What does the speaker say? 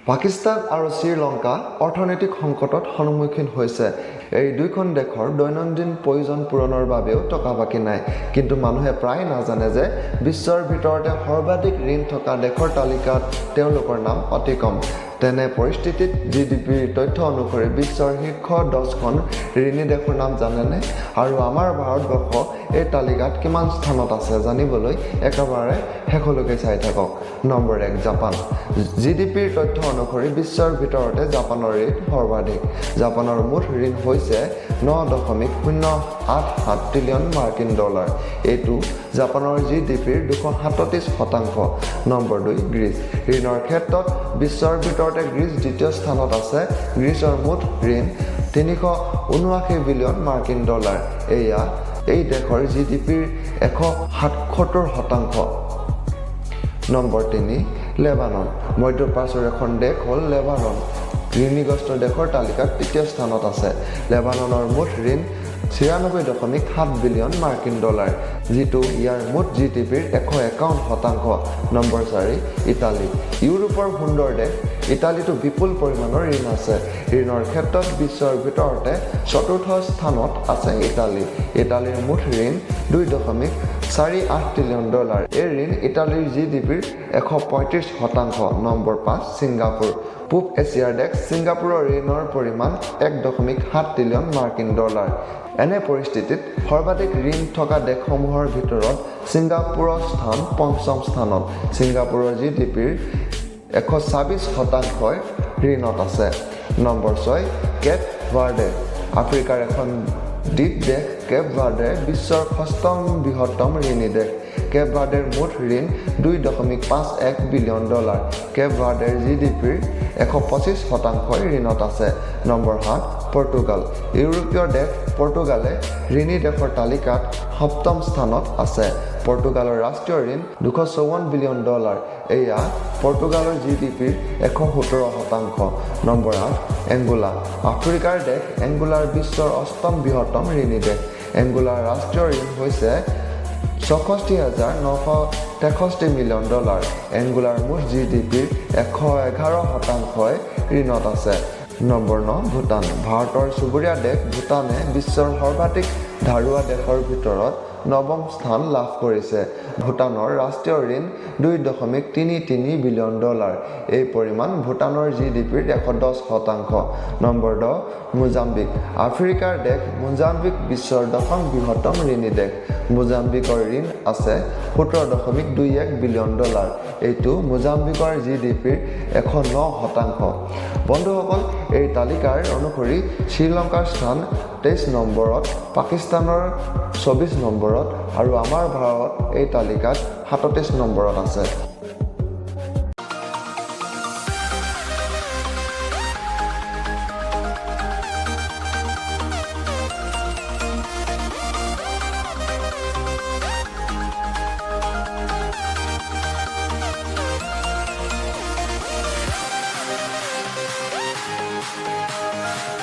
পাকিস্তান আৰু শ্ৰীলংকা অৰ্থনৈতিক সংকটত সন্মুখীন হৈছে। এই দুয়োখন দেশৰ দৈনন্দিন প্ৰয়োজন পূৰণৰ বাবেও টকা বাকী নাই। কিন্তু মানুহে প্ৰায় নাজানে যে বিশ্বৰ ভিতৰতে সৰ্বাধিক ঋণ থকা দেশৰ তালিকাত তেওঁলোকৰ নাম অতি কম। তেনে পৰিস্থিতিত জিডিপিৰ তথ্য অনুসৰি বিশ্বৰ শীৰ্ষ 10খন ঋণী দেশৰ নাম জানেনে? আৰু আমাৰ ভাৰতবৰ্ষ এই তালিকাত কিমান স্থানত আছে, জানিবলৈ একেবাৰে শেষলৈকে চাই থাকক। Number 1, Japan. জিডিপিৰ তথ্য অনুসৰি বিশ্বৰ ভিতৰতে জাপানৰ ঋণ সৰ্বাধিক। জাপানৰ মুঠ ঋণ হৈছে 9.087 ট্ৰিলিয়ন মাৰ্কিন ডলাৰ। এইটো জাপানৰ জিডিপিৰ 237%। Number 2, Greece. ঋণৰ ক্ষেত্ৰত বিশ্বৰ ভিতৰতে গ্ৰীচ দ্বিতীয় স্থানত আছে। গ্ৰীচৰ মুঠ ঋণ 379 বিলিয়ন মাৰ্কিন ডলাৰ। এয়া এই দেশৰ জিডিপিৰ 177%। Number 3, Lebanon. মধ্যপ্ৰাচ্যৰ এখন দেশ হ'ল লেবানন। ঋণীগ্ৰস্ত দেশৰ তালিকাত তৃতীয় স্থানত আছে। লেবাননৰ মুঠ ঋণ 96.7 বিলিয়ন মাৰ্কিন ডলাৰ, যিটো ইয়াৰ মুঠ জিডিপিৰ 151%। Number 4, Italy. ইউৰোপৰ সুন্দৰ দেশ ইটালীতো বিপুল পৰিমাণৰ ঋণ আছে। ঋণৰ ক্ষেত্ৰত বিশ্বৰ ভিতৰতে চতুৰ্থ স্থানত আছে ইটালী। ইটালীৰ মুঠ ঋণ 2.48 ট্ৰিলিয়ন ডলাৰ। এই ঋণ ইটালীৰ জিডিপিৰ 135%। Number 5, Singapore. পূব এছিয়াৰ দেশ ছিংগাপুৰৰ ঋণৰ পৰিমাণ 1.7 ট্ৰিলিয়ন মাৰ্কিন ডলাৰ। এনে পৰিস্থিতিত সৰ্বাধিক ঋণ থকা দেশসমূহৰ ভিতৰত ছিংগাপুৰৰ স্থান পঞ্চম স্থানত। ছিংগাপুৰৰ জিডিপিৰ 126 শতাংশই ঋণত আছে। Number 6, Cape Verde. আফ্ৰিকাৰ এখন দ্বীপ দেশ কেপ ভাৰ্ডে বিশ্বৰ ষষ্ঠম বৃহত্তম ঋণী দেশ। কেপ ভাৰ্ডেৰ মুঠ ঋণ 2.51 বিলিয়ন ডলাৰ। কেপ ভাৰ্ডেৰ জিডিপিৰ 125 শতাংশই ঋণত আছে। Number 7, Portugal. ইউৰোপীয় দেশ পৰ্তুগালে ঋণী দেশৰ তালিকাত সপ্তম স্থানত আছে। পৰ্তুগালৰ ৰাষ্ট্ৰীয় ঋণ 254 বিলিয়ন ডলাৰ। এয়া পৰ্তুগালৰ জিডিপিৰ 117%। Number 8, Angola. আফ্ৰিকাৰ দেশ এংগোলাৰ বিশ্বৰ অষ্টম বৃহত্তম ঋণী দেশ। এংগোলাৰ ৰাষ্ট্ৰীয় ঋণ হৈছে 64,963 মিলিয়ন ডলাৰ। এংগোলাৰ মুঠ জিডিপিৰ 111 শতাংশই ঋণত আছে। নম্বৰ 9, ভূটান। ভাৰতৰ চুবুৰীয়া দেশ ভূটানে বিশ্বৰ সৰ্বাধিক ধাৰুৱা দেশৰ ভিতৰত নৱম স্থান লাভ কৰিছে। ভূটানৰ ৰাষ্ট্ৰীয় ঋণ 2.33 বিলিয়ন ডলাৰ। এই পৰিমাণ ভূটানৰ জিডিপিৰ 110%। Number 10, Mozambique. আফ্ৰিকাৰ দেশ মোজাম্বিক বিশ্বৰ দশম বৃহত্তম ঋণী দেশ। মোজাম্বিকৰ ঋণ আছে 17.21 বিলিয়ন ডলাৰ। এইটো মোজাম্বিকৰ জিডিপিৰ 109%। বন্ধুসকল, এই তালিকাৰ অনুসৰি শ্ৰীলংকাৰ স্থান 23 নম্বৰত, পাকিস্তানৰ 24 নম্বৰত আৰু আমাৰ ভাৰত এই তালিকাত 37 নম্বৰত আছে।